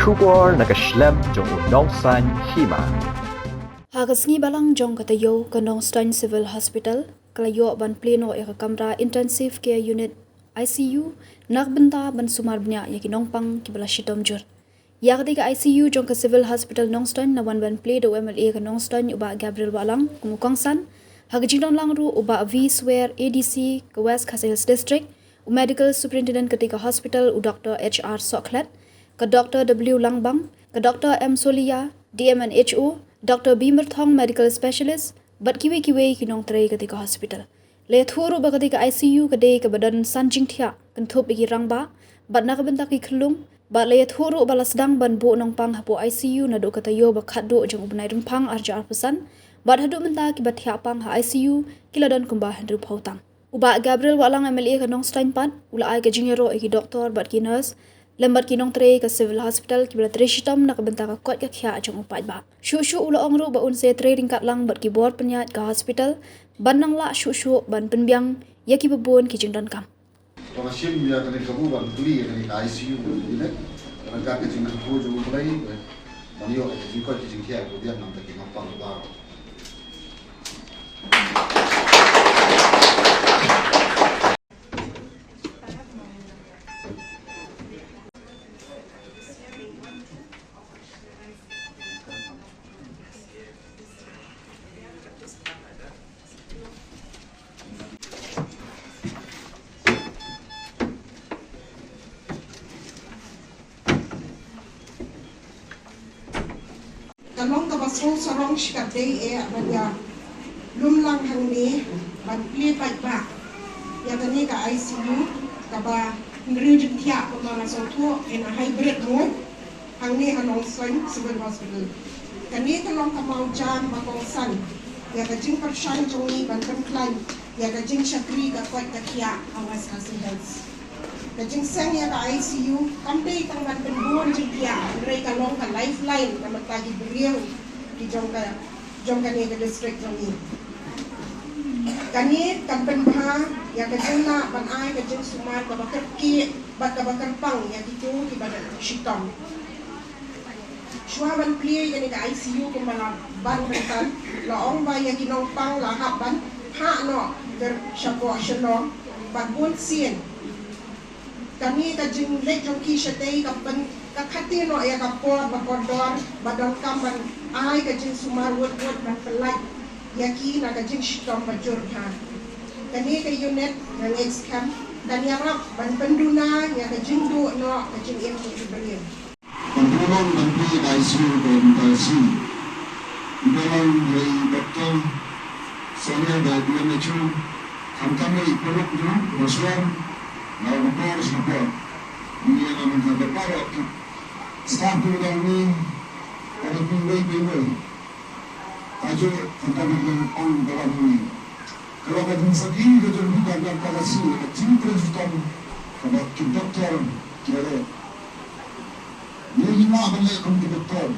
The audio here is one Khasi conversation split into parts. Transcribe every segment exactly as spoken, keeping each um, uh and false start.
Khubor na ka shlem jong u Nongstoiñ Hima. Ha ka sngi Balang jong ka taïew, ka Nongstoiñ Civil Hospital ka la ïoh ban plie noh ïa ka kamra Intensive Care Unit, I C U, na ka bynta ban sumar bniah ïa ki nongpang kiba la shitom jur. Ïa katei ka I C U jong ka Civil Hospital Nongstoiñ la wan ban plie da u M L A ka Nongstoiñ u Bah Gabriel Wahlang kum u kongsan. Ha ka jingdon lang ruh u Bah V Swer, A D C ka West Khasi Hills District, u Medical Superintendent katei ka hospital u Doctor H R Sohkhlet, ka Doctor W Langbang, ka Doctor M Solia, D M and H O, Doctor B Myrthong, Medical Specialist, bad kiwei kiwei ki nongtrei katei ka hospital. La ïathuh ruh ba katei ka I C U ka dei kaba don san jingthiah kynthup ïa ki rangbah bad na ka bynta ki khyllung, bad la ïathuh ruh ba la sdang ban buh nongpang hapoh I C U naduh ka taïew ba khatduh jong u bnai Rymphang arhajar arphew san bad haduh mynta kiba thiah pang ha I C U ki la don kumba hynriewphew tang. U Bah Gabriel Wahlang, M L A ka Nongstoiñ pat, u la ai ka jingïaroh ïa ki doktor bad ki nurse lem bad ki nongtrei ka Civil Hospital kiba la trei shitom na ka bynta ka koit ka khiah jong u paidbah. Shuh shuh u la ong ruh ba un sa trei ryngkat lang bad ki bor pynïaid ka hospital ban nang lah shuh shuh ban pynbiang ïa kiba bun ki jingdonkam. Ba nga shim ïa kane ka kabu ban plie ïa kane ka I C U unit, ryngkat ka jingkyrkhu jong U Blei ban ïoh ïa ka jingkoit ka jingkhiah kaba biang na ka bynta ki nongpang baroh. Ka long kaba sngewsarong shikatdei eh ban ïalum lang hangne ban plie paidbah ïa kane ka I C U kaba hynriew jingthiah kumba nga sngewthuh, in a hybrid mode, hangne ha Nongstoiñ Civil Hospital. Kane ka long ka mawjam ba kongsan ïa ka jingpyrshang jong ngi ban pynkhlaiñ ïa ka jingshakri ka koit ka khiah ha West Khasi Hills. Ka jingseng ïa ka I C U kam dei tang ban pynbun jingthiah, hynrei ka long ka lifeline na ka bynta ki briew ki jong ka, jong kane ka district jong ngi. Kane kan pynbha ïa ka jinglah ban ai ka jingsumar kaba kyrkieh bad kaba kyrpang ïa kito kiba don shitom. Shuwa ban plie ïa kane ka I C U kumba la ban mynta, la ong ba ïa ki nongpang la hap ban phah noh shapoh Shillong bad bun sien. Kane ka jingleit jong ki shatei ka pyn, ka khatii noh ïa ka por ba kordor ba donkam ban ai ka jingsumar wut wut ban pyllait ïa ki na ka jingshitom ba jur bha. Kane ka unit, ka next camp, kan ïarap ban pynduna ïa ka jingduh noh ka jingim jong ki briew. Ban pynlong ban plie ka I C U ka M T C. Pynlong da i Doktor Sonia da i M H O. Khamtam i Polok jong Roswell. Na u Doktor Singapore. Ni ïa ka mynta da paralok. Staff tu da ni. Ada pynlong pynlong. Tajuk khamtam i Polok ong da ni. Ka long ka jingsakhi ka jong ngi ka long ka lasi ka jingtrei shitom kaba ki doktor ki la leh. Ngi ngim lah ban leh kum ki doktor.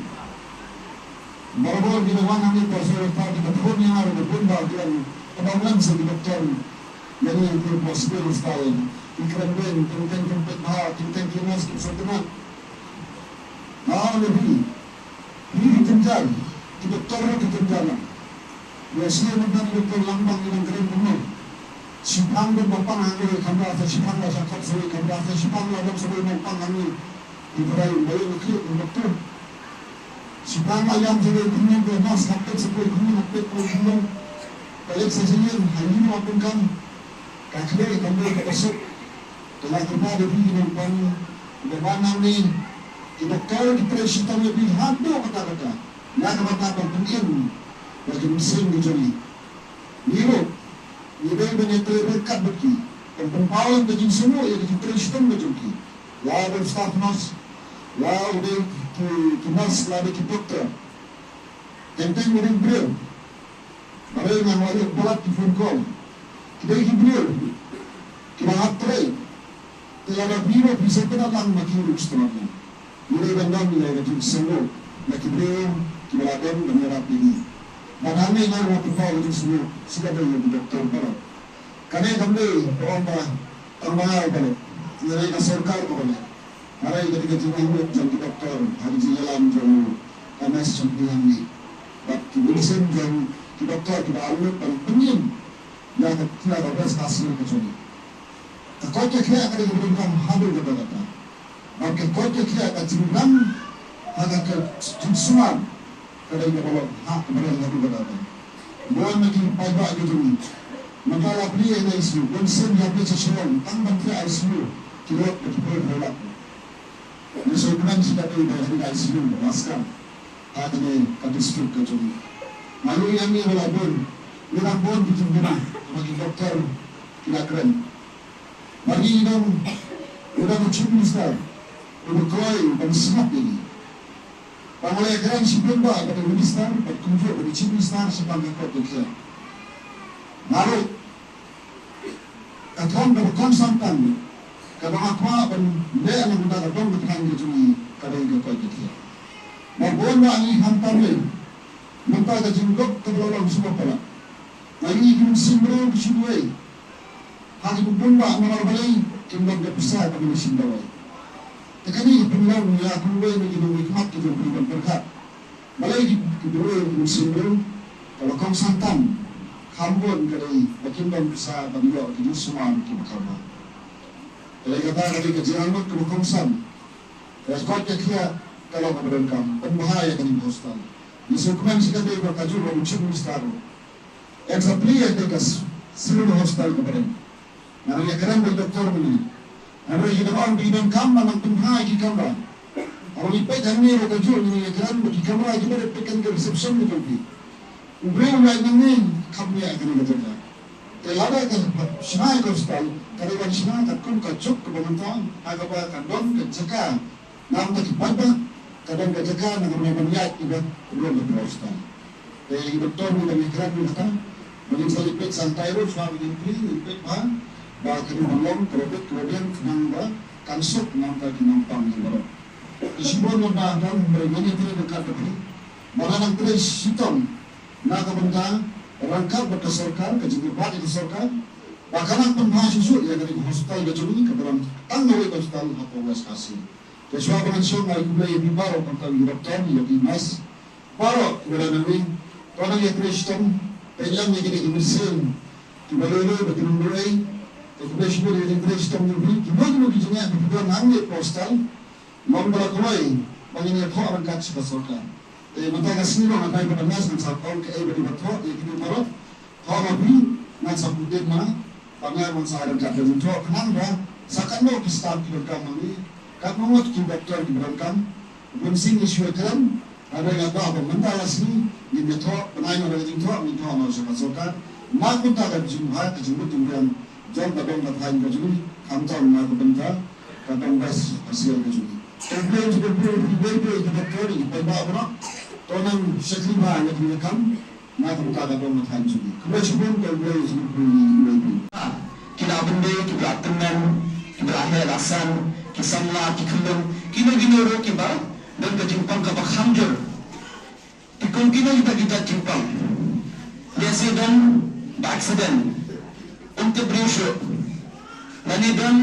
Barabor ki la wan hangne por sor ta ki la phone ïa nga ruh bun ba ki la, kaba ong lem sha ki doktor. Ïa ngi ki possible style. Ki kren beiñ, ki teng ki peit bha, ki teng ki nurse ki sngewtynnat. Nga ong ïa phi. Phi ki jynjar, ki doktor ruh ki jynjar lang. Ïa shi mynta i Doktor Langbang i dang kren kumno. Shipang don ba pang hangne, kamra sa shipang la sha kot sa wei, kamra sa shipang la don sa wei nongpang hangne. Ki trai ba ïoh ki khlieh ki doktor. Shipang la ïam sa wei kumno, ki nurse hap peit sa wei kumno, hap peit kumno. Ka leit sa shiliang, ha ïing wa pynkan. Ka khlieh ka mei ka basuk. Te la kyrpad ïa phi ki nongpang, ba wan nangne, ki doktor ki trei shitom ïa phi haduh katta katta. Na ka bynta ban pynim ïa ki mynsiem ki jong ngi. Ngi ruh ngi dei ban ïatrei ryngkat bad ki, ban pynpaw ka jingsngewnguh ïa ka jingtrei shitom ka jong ki. La u dei staff nurse, la u dei ki, ki nurse, la dei ki doktor. Teng teng u dei u briew. Marwei ngan wan ïoh palat ki phone call. Ki dei ki briew kiba hap trei. Te lada phi ruh phi sngewtynnat lang ma ki ruh sngewtynnat lang. Ngi dei ban don ïa ka jingsngewnguh na ki briew kiba la don ban ïarap ïa ngi. Bad hangne ngi ruh pynpaw ka jingsngewnguh sha ka dei ïa ki doktor baroh. Kane kam dei ba ong ba tang ma nga ba leh. Ngi dei ka sorkar ba leh. Hynrei ka dei ka jingangnud jong ki doktor ha ka jingïalam jong ka nurse jong phi hangne bad ki medicine jong ki doktor kiba angnud ban pynïeng ïa ka, ïa ka best hospital ka jong ngi. Ka koit ka khiah ka dei kaba donkam haduh katta katta. Bad ka koit ka khiah, ka jingrang ha ka, ka jingsumar ka dei kaba long ha kaba dei haduh katta katta. Bun na ki paidbah ki jong ngi mynta la plie ha I C U, bun sien ïa plie sha Shillong tang ban thiah I C U ki lut da ki phew phew lak. Ngi sngewkmen shikatdei ba ha kane ka I C U la skhem ha kane ka district ka jong ngi. Nga ïohi hangne ba la bun, ngi dang bun ki jingkylli ba ki doktor ki la kren. Ba ngi dang, ngi dang u Chief Minister uba kloi ban sngap ïa ngi. Ba nga la ïakren shibun bha bad u Minister bad kumjuh bad u Chief Minister shaphang ka koit ka khiah. Nga ruh ka thong kaba kongsan tang kaba nga kwah ban leh na ka bynta ka dong ka thaiñ ka jong ngi ka dei ka koit ka khiah. Ba bun ba ngi khamtam lei mynta ka jingduk kaba la long shuwa palat. Nga ïohi ki mynsiem briew ki shu duwai ha ki bun bha namar balei kim don ka pisa kaba ngi shim dawai. Te kane ka pynlong ïa kiwei na ki nongmihkhmat ki jong phi ban pyrkhat. Balei ki, ki briew, ki mynsiem briew, kaba kongsan tam kham bun ka dei ba kim don pisa ban ïoh ki jingsumar kiba kham bha. Te kata ka dei ka jingangnud kaba kongsan. Ka koit ka khiah ka long kaba donkam, pynbha ïa kane ka hospital. Ngi sngewkmen shikatdei ba kajuh ruh u Chief Minister ruh yn sa plie ïa kane ka civil hospital kaba dang Nga dang ïakren bad doktor mynne. Hynrei ki dang ong ba ki donkam ban nang pynbha ïa ki kamra. Haba ngi peit hangne ruh kajuh ngi ïakren ba ki kamra kiba dei peit kane ka reception ka jong phi. U briew u ïaid nangne kham ïa kane ka jaka. Te lada ka shna ïa ka hospital ka dei ban shna katkum ka juk kaba mynta ha kaba ka don ka jaka. Namar ki paidbah ka don ka jaka na ka bynta ban ïaid kiba don ka hospital. Te i doktor ngi dang ïakren ngi kata ba ngin sa leit peit sangtai ruh shuwa ba ngin plie, ngin peit bha ba kano ban long, ka ruh bit ka ruh biang khnang ba kan suk na ka bynta ki nongpang ngi baroh. Te shibun ngi ba dang hynrei ngi ïatrei ryngkat bad phi ba la nang trei shitom na ka bynta ryngkat bad ka sorkar, ka jingïabat ïa ka sorkar ba kan nang pynbha shuh shuh ïa kane ka hospital ka jong ngi kaba don tang kawei ka hospital hapoh West Khasi. Te shuwa ba ngan shong, ai khublei ïa phi baroh, kumta ïa ki doktor, ïa ki nurse baroh kiba don hangne. To nang ïatrei shitom, peit lang ïa kine ki mynsiem kiba lei lei bad ki nongduwai. Te khublei shibun ïa kine ki trei shitom jong phi. Kino kino ki jingeh ba phi don hangne hapoh hospital, long ba la kloi ba ngin ïathoh ryngkat sha ka sorkar. Te mynta ka sngi ruh nga dei bad ka nurse, ngan sa ong kaei ba dei ban thoh ïa kine baroh. Thoh ma phi, ngan sa put date ma nga, ba nga ngan sa ai ryngkat ka jingthoh khnang ba sa katno ki staff ki donkam hangne, katno ngut ki doktor kiba donkam. Bun sien ngi shu ïakren, hynrei nga kwah ba mynta la sngi ngin ïathoh, bnai noh da ka jingthoh, ngin thoh noh sha ka sorkar. Na kumta ka jingbha ka jingmut jingpyrshang jong ka dong ka thaiñ ka jong ngi, khamtam na ka bynta ka dong best ka syiar ka jong ngi. Te khublei, khublei, khublei ïa ki doktor, ïa ki paidbah baroh. To nang shakri bha ïa kane ka kam. Na ka bynta ka dong ka thaiñ jong ngi. Khublei shibun, khublei shibun, khublei shibun. Ki la byndei, ki la tymmen, ki la heh la san, ki samla, ki khyllung, kino kino ruh kiba don ka jingpang kaba kham jur. Te kum kino kita ki jait jingpang, lehse don ba accident, ym tip briew shuh. Lane don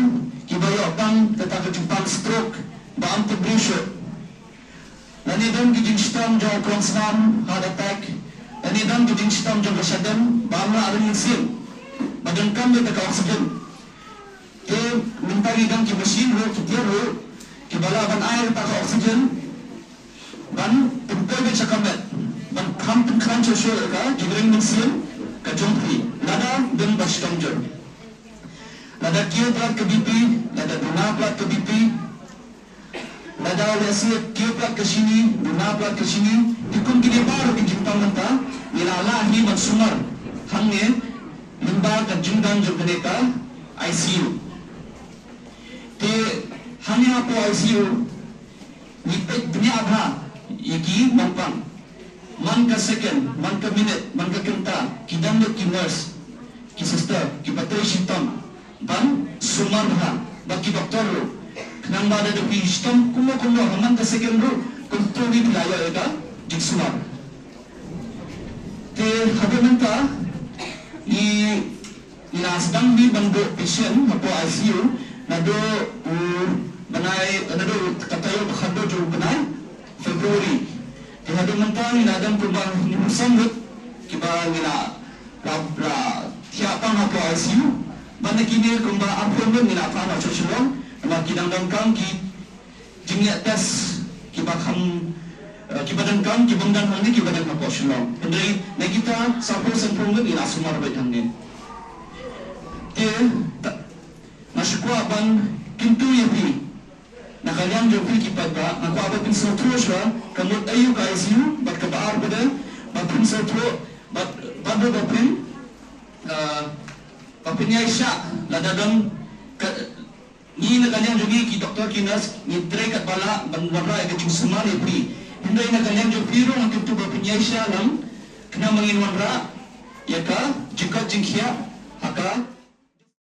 kiba ïoh pang kata ka jingpang stroke ba ym tip briew shuh. Lane don ki jingshitom jong u klongsnam, heart attack. Lane don ki jingshitom jong ka shadem ba ym lah ring mynsiem, ba donkam ïa ka oxygen. Te mynta ngi don ki machine ruh, ki tiar ruh kiba lah ban ai kata ka oxygen ban pynkoi beit sha ka met, ban kham pynkhlaiñ shuh shuh ïa ka jingring mynsiem ka jong phi lada don ba shitom jur. Lada kiew palat ka B P, lada duna palat ka B P, lada lehse kiew palat ka shini, duna palat ka shini, te kum kine baroh ki jingpang mynta ngi la lah hi ban sumar hangne lyngba ka jingdon jong kane ka I C U. Te hangne hapoh I C U ngi peit bniah bha ïa ki nongpang. Man ka second, man ka minute, man ka kynta, ki dang lut ki nurse, ki sister kiba trei shitom ban sumar bha bad ki doktor ruh, khnang ba lada phi shitom kumno kumno ha man ka second ruh kumto ruh phi la ïoh ïa ka jingsumar. Te haduh mynta i Ngi la sdang hi ban duh patient hapoh I C U naduh u Bnai, naduh ka taïew ba khatduh jong u bnai February. Te haduh mynta ngi la don kumba hynñiew phew san ngut kiba ngi la, la, la thiah pang hapoh I C U. Bad na kine kumba arphew ngut ngi la phah noh sha Shillong. Namar ki dang donkam ki jingïa test kiba kham, eh, kiba donkam, kiba ym don hangne, kiba don hapoh Shillong. Hynrei na kita sawphew sanphew ngut ngi la sumar beit hangne. Te, ta-, nga shu kwah ban kyntu ïa phi. Na ka liang jong phi ki paidbah, nga kwah ba phin sngewthuh shuwa, ka mut aïu ka I C U, bad kaba ar pat de, ba phin sngewthuh, bad, bad ba phin, ah, ba phin ïaishah, lada don, ka, ngi na ka liang jong ngi ki doktor ki nurse, ngi trei katba lah, ban wanrah ïa ka jingsumar ïa phi. Hynrei na ka liang jong phi ruh nga kyntu ba phin ïaishah lang, khnang ba ngin wanrah, ïa ka, jingkoit jingkhiah, ha ka,